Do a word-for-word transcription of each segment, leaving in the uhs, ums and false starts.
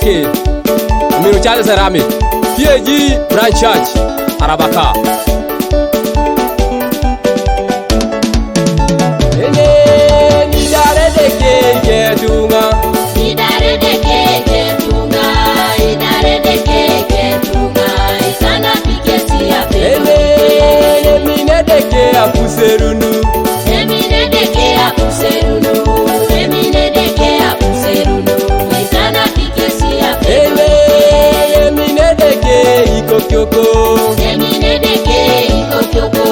Amiru Charles Arami, P A G Branch Church, Arabaka. Ene, ni dare de ke ke tunga. Ni dare de ke ke tunga, ni dare de ke ke tunga, isana pikesi ya pe. Ene, emi ne de ke apuserunu. Emi ne de ke apuserunu, emi ne de ke apuserunu, isana pikesi ya pe. Ene, emi ne de ke ikokioko. Emi ne de ke ikokioko,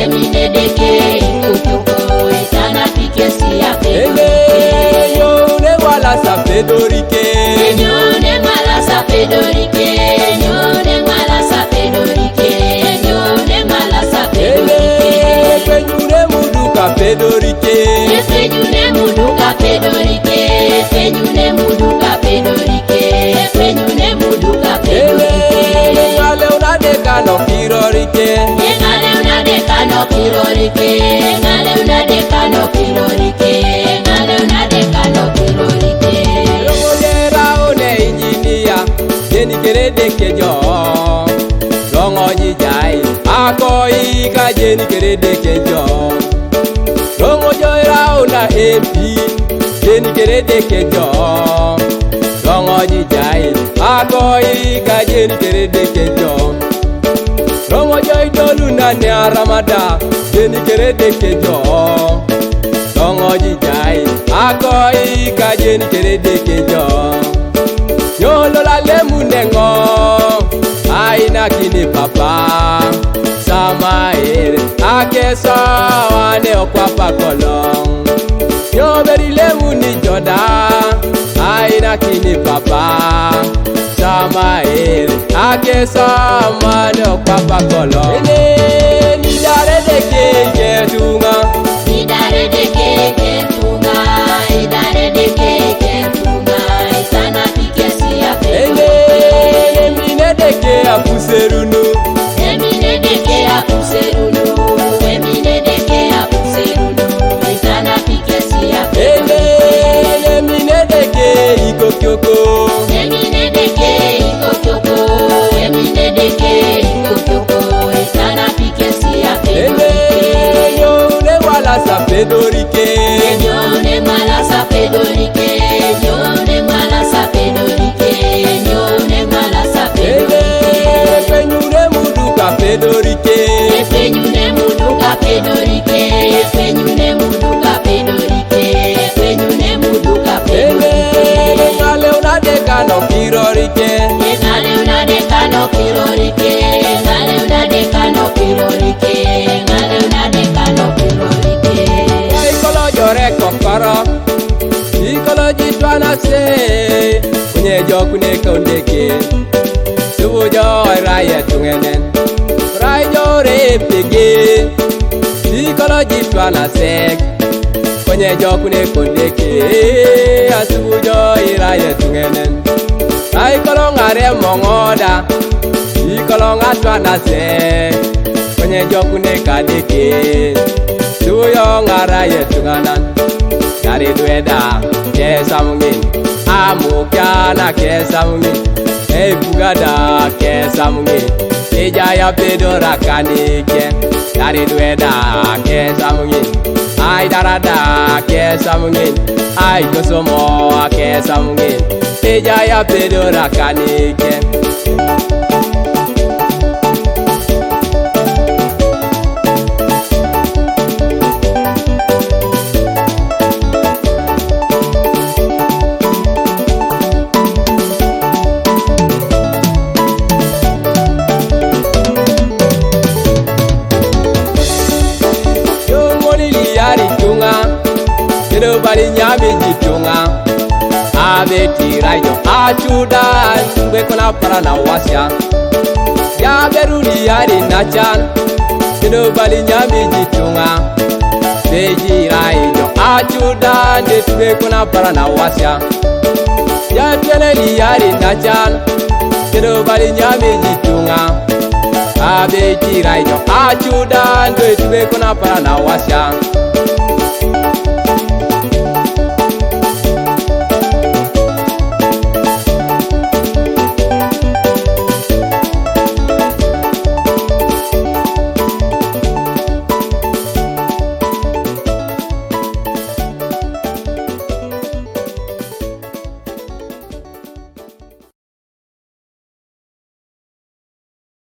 emi ne de ke ikokioko, isana pikesi ya pe. Ene, yo ne wala sa pedorike. Enyo ne mala sa pedorike, enyo ne mala sa pedorike, enyo ne mala sa pedorike. Ene, penyure mudu ka pedorike. Efenyune mudu ka pedorike, efenyune mudu ka pedorike, efenyune mudu ka pedorike. Ngale una de kano kirorike. Ngale una de kano kirorike, ngale una de kano kirorike, ngale una de kano kirorike. Romo yera one injinia, jeni kerede kejo. Rongo jijai, akoi ka jeni kerede kejo. Rongo joira una M P, jeni kerede kejo. Rongo jijai, akoi ka jeni kerede kejo. Rongo joi dolu na ne aramada, jeni kerede kejo. Rongo jijai, akoi ka jeni kerede kejo. Nyolo la lemu nengo, aina kini papa. Sama ere, ake sawa ne okwapa kolong. Nyoberi lemu ni joda, aina kini papa. Sama ere, ake sama ne okwapa kolong. Ene, ni dare de ke ke tunga. Ni dare de ke ke tunga, ni dare de ke ke tunga, isana pikesi ya pe. Ene, emi ne de ke apuserunu. Emi ne de ke apuserunu, emi ne de ke apuserunu, isana pikesi ya pe. Ene, emi ne de ke ikokioko. Emi ne de ke ikokioko, emi ne de ke ikokioko, isana pikesi ya pe. Ene, yo ne wala sa pedorike. Enyo ne mala sa pedorike, enyo ne mala sa pedorike, enyo ne mala sa pedorike. Ene, penyure mudu ka pedorike. Efenyune mudu ka pedorike, efenyune mudu ka pedorike, efenyune mudu ka pedorike. Ene, ngale una de kano kirorike. Ngale una de kano kirorike, ngale una de kano kirorike, ngale una de kano kirorike. Ikolo jore kokoro, ikolo jitwana se, kunye jokune kondeke. Subu jo raye tungenen, rai jore pege. Ikolo jitwana se, kunye jokune kondeke. Asubu jo iraye tungenen, ai kolo ngare mongoda. Ikolo ngatwana se, kunye jokune kadeke. Suyo ngara ye tunganan. Dari dueda ke samungin, amukyana ke samungin, ei bugada ke samungin. Ija ya pedora kanike. Dari dueda ke samungin, ai darada ke samungin, ai kosomo ke samungin. Ija ya pedora kanike. Yongoni liari tunga, kendo bali nyami jitunga. Abeti rajo achudan, gwe kuna para na wasia. Ya beru liari nachan, kendo bali nyami jitunga. Beji rajo achudan, de gwe kuna para na wasia. Ya tene liari nachan, kendo bali nyami jitunga. Abeti rajo achudan, de gwe kuna para na wasia.